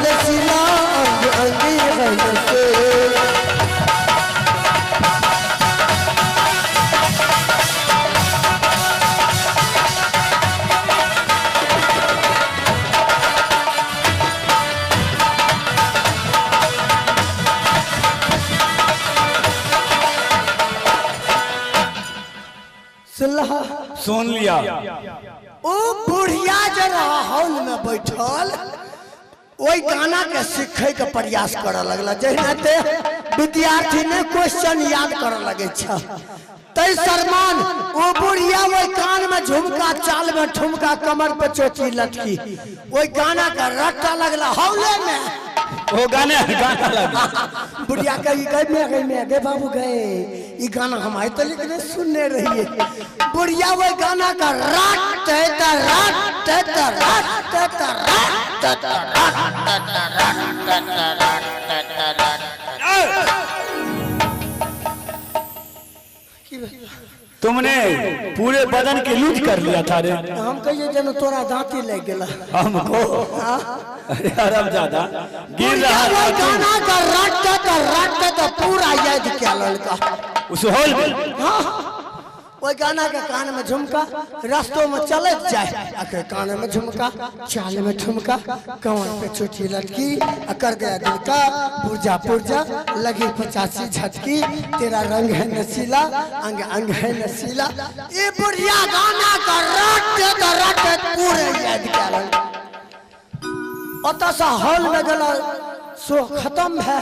नशीला अंग अंग है नशीला। सुन लिया। ओ बुढ़िया जे रहा हॉल में बैठल ओहि गाना के सीखे के प्रयास करऽ लगला। जहिना ते विद्यार्थी ने क्वेश्चन याद करऽ लगे छ तै सरमान ओ बुढ़िया ओहि कान में झुमका, चाल में ठुमका, कमर पे चोटी लटकी ओहि गाना के रट्टा लगला हॉले में। वो गाने गाना लगा बुढ़िया कही गए मैं गए गए बाबू गए ई गाना हम आए तो लेकिन सुनने रहिए। बुढ़िया वो गाना का रात रात रात रात तुमने पूरे बदन के लूट कर लिया था रे। हम कहिए जन तोरा दांती लग गेला हमको। अरे आराम ज्यादा गिर रहा था गाना का रट रट पूरा याद किया लड़का उस हॉल में। हाँ वही गाना के कान में झुमका, रास्तों में चलत जाए आके कान में झुमका, चाल में ठुमका, कमर पे छोटी लड़की अकर गया दिल का पुर्जा पुर्जा, लगी 85 झटकी, तेरा रंग है नशीला अंग अंग है नशीला। ये बुढ़िया गाना का रट रट पूरे याद किया। ओतऽ से हॉल में गेल शो खत्म है,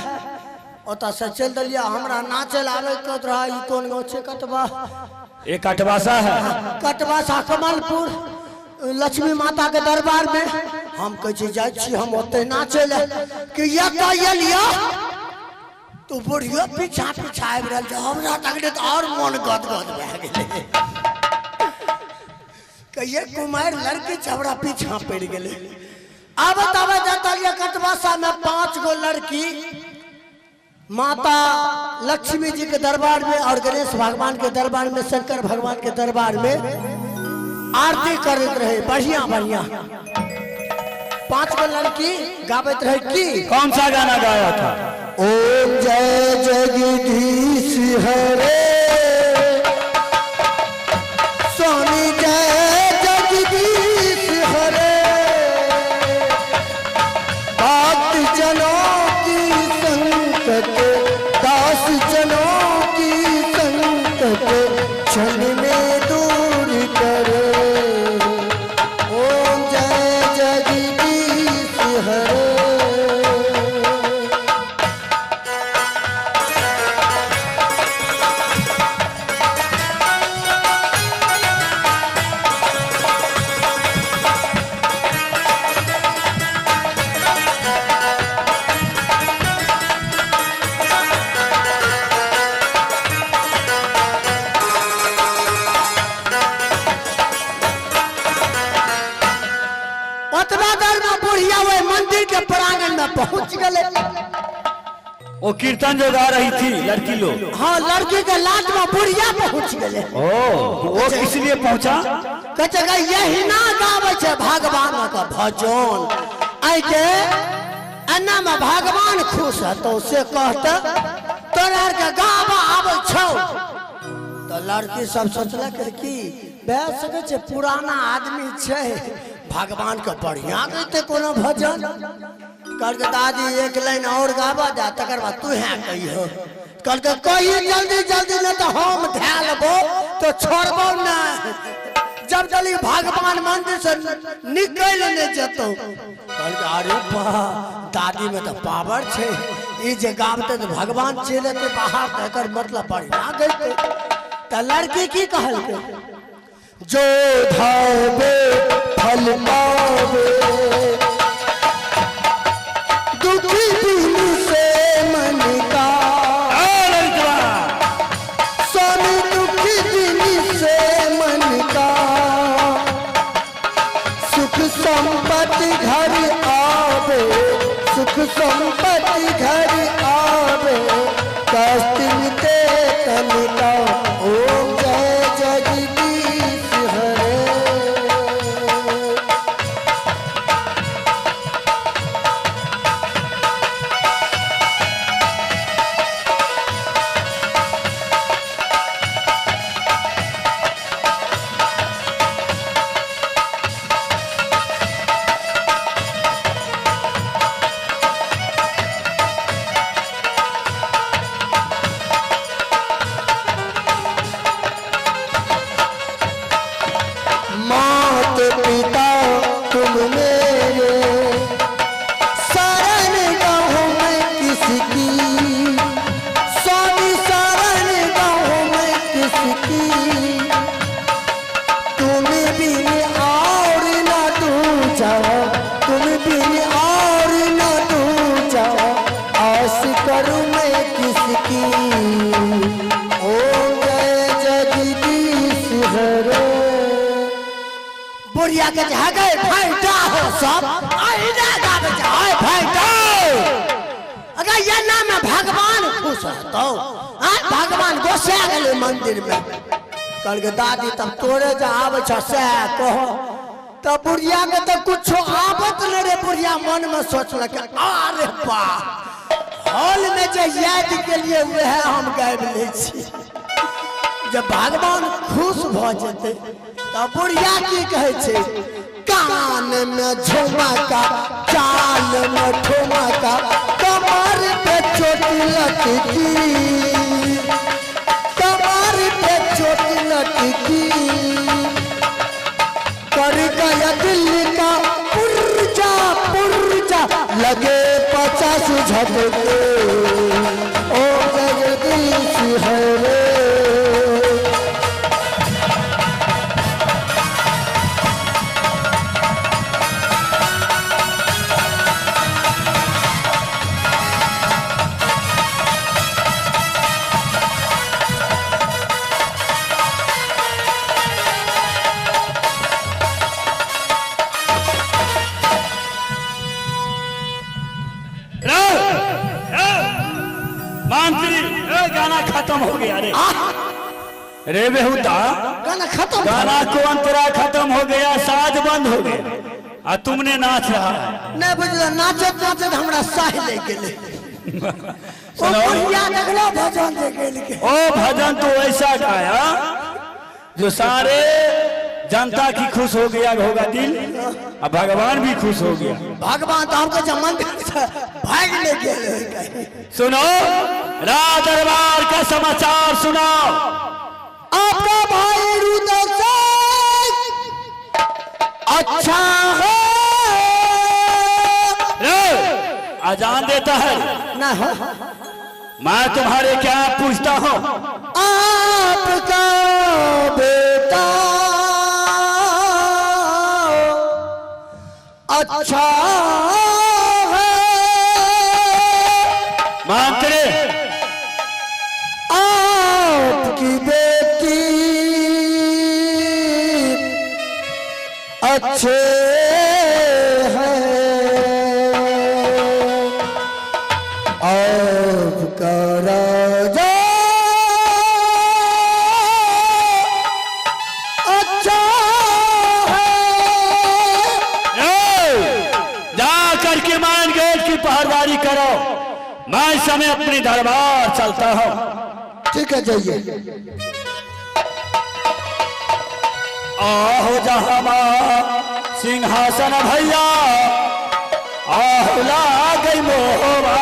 ओतऽ से चल दिलिया। हमरा नाचे आबे के रहा। ई कोन गाँव छै? कटवा। एक कटवासा है, कटवासा कमलपुर लक्ष्मी माता के दरबार में। हम कहै छी जाइ छी हम ओतै नाचे ले कि एलियो तो बुढ़ियो पीछा पीछा आबि रहल छै। हमरा तकने तऽ और मोन गदगद भए गेलै। कहिए कुमारि लड़की छै हमरा पीछा पड़ि गेलै। आबत आबत जतलियै कटवासा में 5 गो लड़की माता लक्ष्मी जी के दरबार में और गणेश भगवान के दरबार में, शंकर भगवान के दरबार में आरती करते रहे। बढ़िया बढ़िया 5 गो लड़की गाबत रहे। की कौन सा गाना गाया था? ओम जय जगदीश हरे स्वामी जय जगदीश हरे, भक्त जनों की संकट दास जनों की संकट क्षण में दूर करे, ओम जय जगदीश हरे। पहुंच गए। वो कीर्तन जो गा रही थी लड़की लोग, हाँ लड़की के लाट में बुढ़िया पहुंच गए। ओ वो किस लिए पहुंचा? कहते यही ना गावे छे भगवान का भजन, आई के अन्ना में भगवान खुश है तो से कहते तोरा के गावा आवे छौ। तो लड़की सब सोचलक कि भए सकै छै पुराना आदमी छै, भगवान के बढ़िया गैते कोनो भजन। कहलकै दादी एक लाइन और गाबा जा तकर बाद तू है कहियो। कहलकै कही जल्दी जल्दी नहीं तो हम धै लेबो तो छोड़बो नहीं, जब जल्दी भगवान मंदिर से निकल नहीं जतो। कहलकै अरे वाह दादी में तो पावर छै, ई जे गाबते तो भगवान चलि एतै बाहर, तो एकर मतलब बढ़िया गैते। तो लड़की की कहलकै जो धावे फल पावे दुखी दिल से मन का, स्वामी दुखी दिल से मन का, सुख संपत्ति घर आवे, सुख संपत्ति घर आवे, कष्ट मिटे तन का, ओम जय जगदीश हरे। बुढ़िया के जे हगे फाइटा हो सब आइना गाबै छै हाय फाइटा। अगर ये नाम में भगवान खुश हतो आ भगवान गोसा गेलै मंदिर में कहलकै दादी तब तोरे जे आबै छ सएह कहो। तब बुढ़िया के तो कुछो आबत नहीं रे। बुढ़िया मन में सोचलक अरे बा हॉल में जे याद के लिए वह हम गाबि लै छी। जब भगवान खुश भ जेतै तब बुढ़िया की कहै छै कान में झुमका चाल में ठुमका कमर पे चोट लटकी कमर पे चोट लटकी कर गया दिल का पुर्जा पुर्जा लगे 50 झटके ओ जगदीश हरे। खत्म हो गया रे रे बेहुदा गाना खत्म गाना को अंतरा खत्म हो गया साज बंद हो गया आ तुमने नाच रहा है। नहीं बुझल नाचत नाचत हमरा साह ले गेलै। ओ बुढ़िया देखलो भजन जे गेल के ओ भजन तो ऐसा गाया जो सारे जनता की खुश हो गया होगा दिल और भगवान भी खुश हो गया। भगवान तो हमको जब मंदिर से भाग ले गेल। सुनो राज दरबार का समाचार सुनाओ। आपका भाई रुदल सिंह अच्छा है रे अजान देता है ना हो। मैं तुम्हारे क्या पूछता हूँ आपका बेटा अच्छा है। मंत्री आपकी बेटी अच्छे हैं आपका राजा अच्छा है। जा करके मान गेट की पहरेदारी करो मैं समय अपने दरबार चलता हूँ। ठीक है जाइए। आहो जहां सिंहासन भैया आहो ला गई मोहवा।